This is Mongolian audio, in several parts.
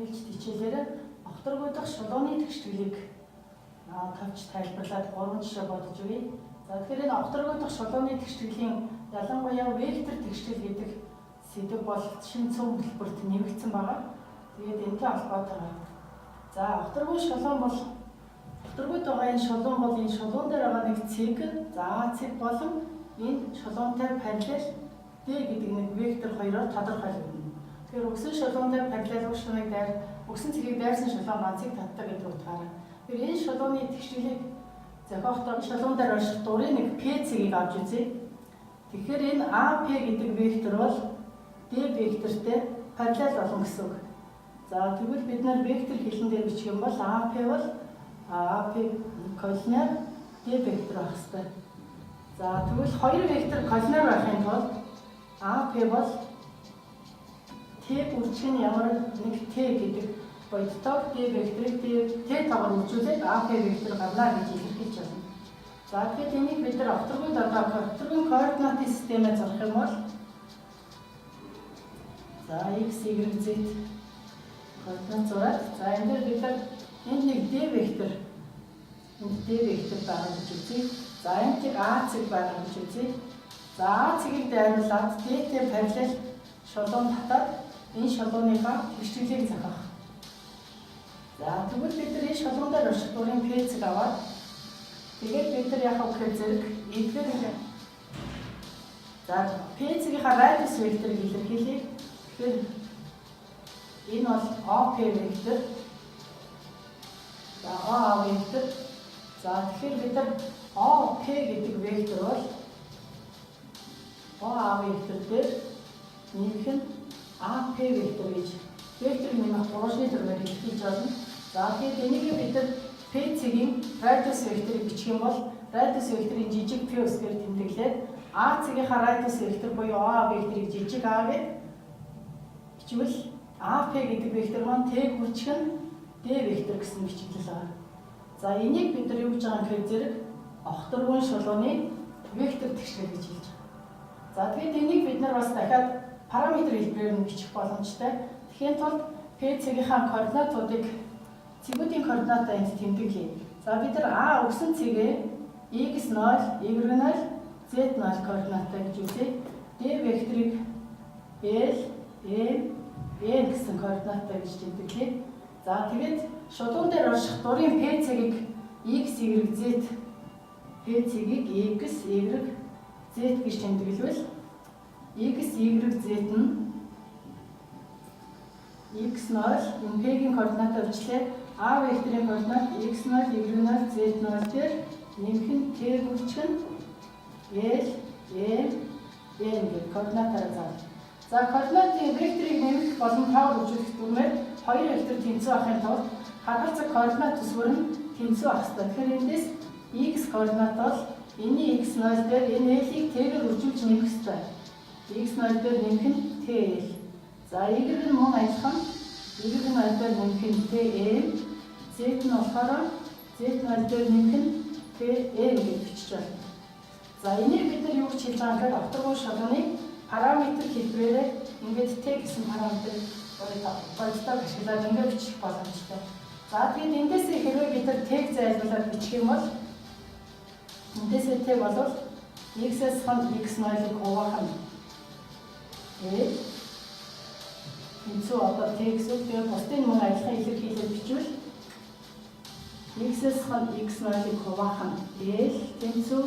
Ээлжит хичээлээр огторгуй дахь шулууны тэгшгэлийг товч тайлбарлаад 3 жишээ бодож өгье. За, тэгэхээр энэ огторгуй дахь шулууны тэгшгэлийн ялангуяа вектор тэгшгэл гэдэг сэдэв бол шинэ цөм хөтөлбөрт нэмэгдсэн байгаа. Тэгээд энэтэй холбоотойгоор. За, огторгуй шулуун бол огторгуйд байгаа энэ шулуун бол энэ шулуун дээр байгаа нэг цэг, за А цэг болон энэ шулуунтай параллел D гэдэг нэг вектор хоёроор тодорхойлогдоно. Тэгэхээр өгсөн шулуунтай параллел уг шулууныг дайр өгсөн цэгийг дайрсан шулуун ганцыг татдаг гэдэг утгаараа. Тэгэхээр энэ шулууны тэгшгэлийг зохиохдоо шулуун дээр орших дурын нэг P цэгийг авч үзье. Тэгэхээр энэ AP гэдэг вектор бол D вектортэй параллел болно гэсэн үг. За, тэгвэл бид нар вектор хэлэн дээр бичих юм бол AP бол AP коллинеар D вектор байх хэрэгтэй. За, тэгвэл хоёр вектор коллинеар байхын тулд AP бол T үржих нь ямар нэг T гэдэг бодитоор D векторыг D T тоогоор үржүүлээд AP вектор гарна гэж илэрхийлж байна. За, тэгэхээр энийг бид нар огторгуйд одоо огторгуйн координатын системээр зурах юм бол, за, x, y, z координат зураад, за, энэ дээр бид нар энд нэг D вектор, энд D вектор байгаа гэж үзье. За, энд нэг А цэг байгаа гэж үзье. За, А цэгийг дайруулад D-тэй параллел шулуун татаад энэ шулууныхаа тэгшгэлийг зохиох. За, тэгвэл бид нар энэ шулуун дээр орших дурын P цэг аваад, тэгээд бид нар яг гэхээр зэрэг эдгээр, за, P цэгийнхаа радиус векторыг илэрхийлье. Тэгэхээр энэ бол OP вектор. За, OA вектор. За, тэгэхээр бид нар OP гэдэг вектор бол OA вектор дээр нэмэх нь AP вектор гэж векторыг нэмэх гурвалжны дүрмээр илэрхийлж байна. За, тэгэхээр энийг бид нар P цэгийн радиус векторыг бичих юм бол радиус векторын жижиг p үсгээр тэмдэглээд, A цэгийнхаа радиус вектор буюу OA векторыг жижиг a гэж бичвэл AP гэдэг вектор маань T үржих нь D вектор гэсэн бичиглэл байгаа. За, энийг бид нар юу гэж байгаа юм гэхээр зэрэг огторгуйн шулууны вектор тэгшгэл гэж хэлж байгаа. За, тэгээд энийг бид нар бас дахиад параметр хэлбэрээр нь бичих боломжтой. Тэгэхийн тулд P цэгийнхаа координатуудыг, цэгүүдийн координатаа энд тэмдэглэе. За, бид нар А өгсөн цэгээ x0, y0, z0 координаттай гэж үзье. D векторыг L, M, N гэсэн координаттай гэж тэмдэглэе. За, тэгээд шулуун дээр орших дурын P цэгийг x, y, z, P цэгийг x, y, z гэж тэмдэглэвэл x, y, z нь x0, энэ P-гийн координатаа бичлээ. А векторын координат x0, y0, z0 дээр нэмэх нь T үржих нь L, M, N гэх координатаараа заана. За, координатын векторыг нэмэх болон тоог үржүүлэх дүрмээр хоёр вектор тэнцүү байхын тулд хадгалцаг координат төсвөр нь тэнцүү байх ёстой. Тэгэхээр эндээс x координат бол энэний x0 дээр энэ L-ийг T-гээр үржүүлж нэмэх ёстой. x0 дээр нэмэх нь TL. За, y нь мөн адилхан y 0 дээр нэмэх нь TM, z нь болохоор z0 дээр нэмэх нь TN гэж бичиж байна. За, энийг бид нар юу гэж хэлж байгаа гэхээр огторгуй шулууны параметр хэлбэрээр ингээд T гэсэн параметр бодитоор ашиглаад ингээд бичих боломжтой. За, тэгээд эндээсээ хэрвээ бид нар T-г зайлуулаад бичих юм бол эндээсээ T бол x-ээс хон x0-ыг хуваах нь L тэнцүү одоо T гэсэн үг. Тэгээд бусдын мөн адилхан илэрхийлээд бичвэл x-ээс хон x0-ыг хуваах нь L тэнцүү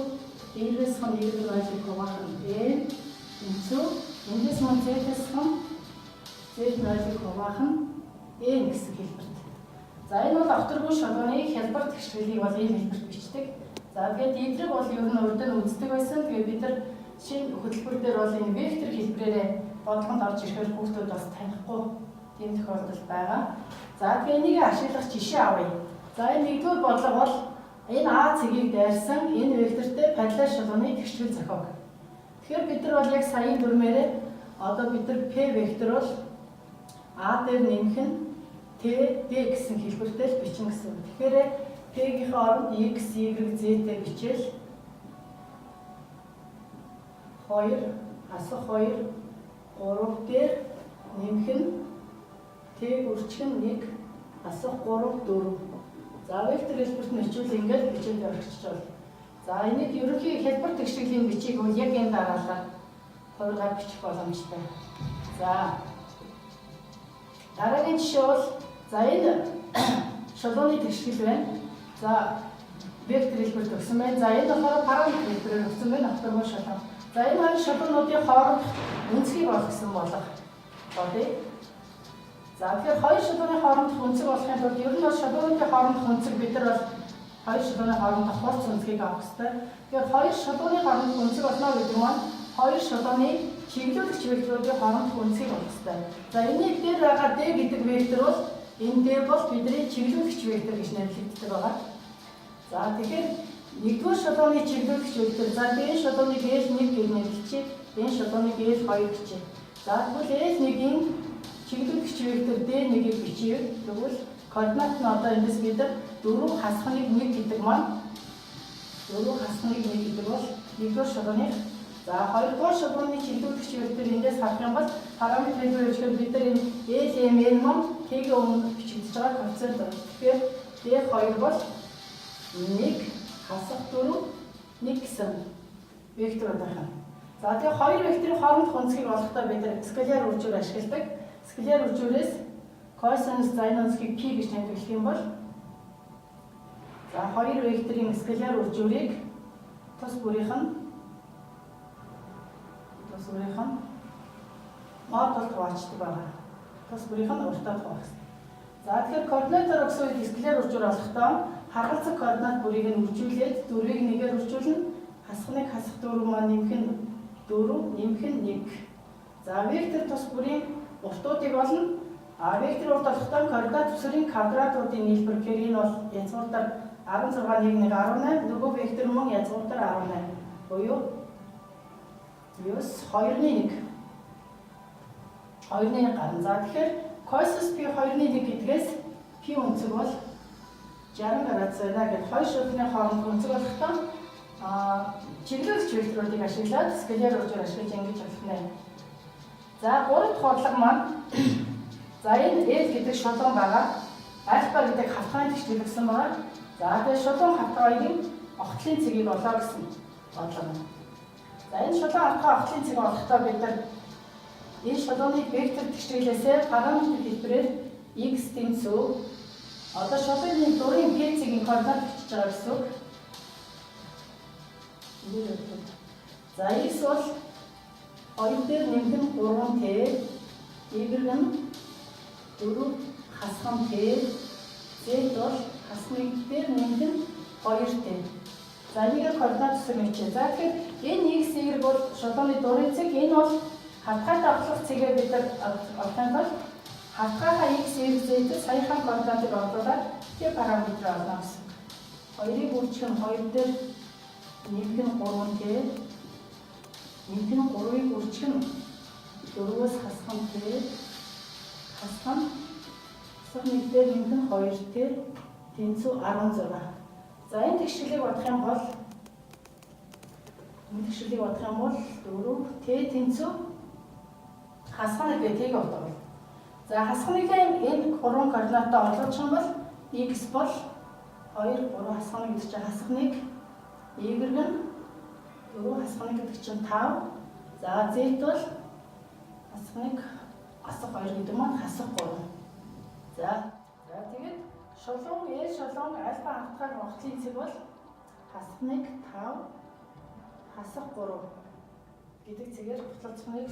y-ээс хон y0-ыг хуваах нь N тэнцүү эндээс мөн z-ээс хон z0-ыг хуваах нь N гэсэн хэлбэрт. За, энэ бол огторгуй шулууны хялбар тэгшгэлийг бол ийм хэлбэрт бичдэг. За, тэгээд эдрэг бол ер нь урд нь үздэг байсан. Тэгээд бид нар шинэ хөтөлбөр дээр бол энэ вектор хэлбэрээрээ бодлогонд орж ирэхээр хүүхдүүд бас танихгүй тийм тохиолдол байгаа. За, тэгээд энийг ашиглах жишээ авъя. За, энэ нэгдүгээр бодлого бол энэ А цэгийг дайрсан энэ вектортэй параллел шулууны тэгшгэл зохиог. Тэгэхээр бид нар бол яг саяын дүрмээрээ одоо бид нар P вектор бол А дээр нэмэх нь T D гэсэн хэлбэртэй л бичнэ гэсэн. Тэгэхээр P-гийнхээ оронд X, Y, Z-тэй бичээл 2 хасах 2 3 дээр нэмэх нь T T үржих нь 1 хасах 3 4. За, вектор хэлбэрт нь бичвэл ингээд бичээд орчиж байна. За, энийг ерөнхий хялбар тэгшиглийн бичиг бол яг энэ дараалал хувиргаад бичих боломжтой. За, дараагийн жишээ бол, за, энэ шулууны тэгшгэл байна. За, вектор хэлбэрт өгсөн байна. За, энэ болохоор параметр хэлбэрээр өгсөн байна. Огторгуй шулуун. За, энэ хоёр шулуунуудын хоорондох өнцгийг олох гэсэн болох бодъё. За, тэгэхээр хоёр шулууны хоорондох өнцөг олохын тулд ер нь бол шулуунуудын хоорондох өнцөг, бид нар бол хоёр шулууны хоорондох хурц өнцгийг авах хэрэгтэй. Тэгэхээр хоёр шулууны хоорондох өнцөг олно гэдэг маань хоёр шулууны чиглүүлэгч векторуудын хоорондох өнцгийг олох хэрэгтэй. За, энэний дээр байгаа D гэдэг вектор бол, энэ D бол бидний чиглүүлэгч вектор гэж нэрлэгддэг байгаа. За, тэгэхээр нэгдүгээр шулууны чиглүүлэгч вектор, за, энэ шулууныг L1 гэж нэрлэчихье. Энэ шулууныг L2 гэж. За, тэгвэл L1-ийн чиглүүлэгч вектор D1-ийг бичье. Тэгвэл координат нь одоо эндээс бид нар 4 хасах 1 1 гэдэг маань, 4 хасах 1 1 гэдэг бол нэгдүгээр шулууны. За, хоёрдугаар шулууны чиглүүлэгч вектор эндээс харах юм бол параметр хэлбэр бичгээр бид нар энэ L M N маань T-ийн өмнө бичигдэж байгаа коэффициент байна. Тэгэхээр D2 бол 1 хасах 4 1 гэсэн вектор байх юм. За, тэгээ хоёр векторын хоорондох өнцгийг олохдоо бид нар скаляр үржүүр ашигладаг. Скаляр үржүүрээс косинус, за, энэ өнцгийг p гэж тэмдэглэх юм бол, за, хоёр векторын скаляр үржүүрийг тус бүрийнх нь модулд хуваачдаг байгаа. Тус бүрийнх нь уртад хуваах хэрэгтэй. За, тэгэхээр координатаар өгсөн үед скаляр үржүүр олохдоо харгалзах координат бүрийг нь үржүүлээд, дөрвийг нэгээр үржүүлнэ. Хасах 1 хасах 4 маань нэмэх нь 4, нэмэх нь 1. За, вектор тус бүрийн уртуудыг олно. А вектор урт олохдоо координат түсрийн квадратуудын нийлбэр гэхээр энэ бол язгууртаар 16 1 1 18, нөгөө вектор мөн язгууртаар 18 буюу 9 2-ны 1 2-ны 1 гарна. За, тэгэхээр косинус p 2-ны 1 гэдгээс p өнцөг бол 60 градус байна гэхэд хоёр шулууны хооронд өнцөг олохдоо чиглүүлэгч векторуудыг ашиглаад скаляр үржүүр ашиглаж ингэж олох нэ. За, гурав дахь бодлого маань, за, энэ L гэдэг шулуун байгаа. Альфа гэдэг хавтгайн тэгшгэл өгсөн байгаа. За, тэгээ шулуун хавтгай хоёрын огтлын цэгийг олоо гэсэн бодлого. За, энэ шулуун хавтгай огтлын цэгийг олохдоо бид нар энэ шулууны вектор тэгшгэлээсээ параметр хэлбэрээр x тэнцүү, одоо шулууны дурын P цэгийн координат бичиж байгаа гэсэн үг. За, x бол 2 дээр нэмэх нь 3 t, y нь 4 хасах нь t, z бол хасах 1 дээр нэмэх нь 2 t. За, энийг координат төсөв бичээ. За, тэгэхээр энэ x, y бол шулууны дурын цэг, энэ бол хавтгайтай огтлох цэгээ бид нар олохын тулд хавтгайхаа x, y, z саяхан координатыг оруулаад t параметр олно гэсэн. Хоёрыг үржих нь 2 дээр нэмэх нь 3 t, нэмэх нь 3-ыг үржих нь 4-өөс хасах нь t, хасах нь хасах 1 дээр нэмэх нь 2 t тэнцүү 16. За, энэ тэгшгэлийг бодох юм бол 4 t тэнцүү хасах 1 гэх тийг бодох. За, хасах 1-ийн энэ гурван координатаа орлуулчих юм бол x бол 2 3 хасах 1 гэдэг чинь хасах 1, y нь 4 хасах 1 гэдэг чинь 5. За, z бол хасах 1 хасах 2 гэдэг маань хасах 3. За, тэгээд шулуун L шулуун альфа хавтгайг огтлын цэг бол хасах 1 5 хасах 3 гэдэг цэгээр баталцах нэг.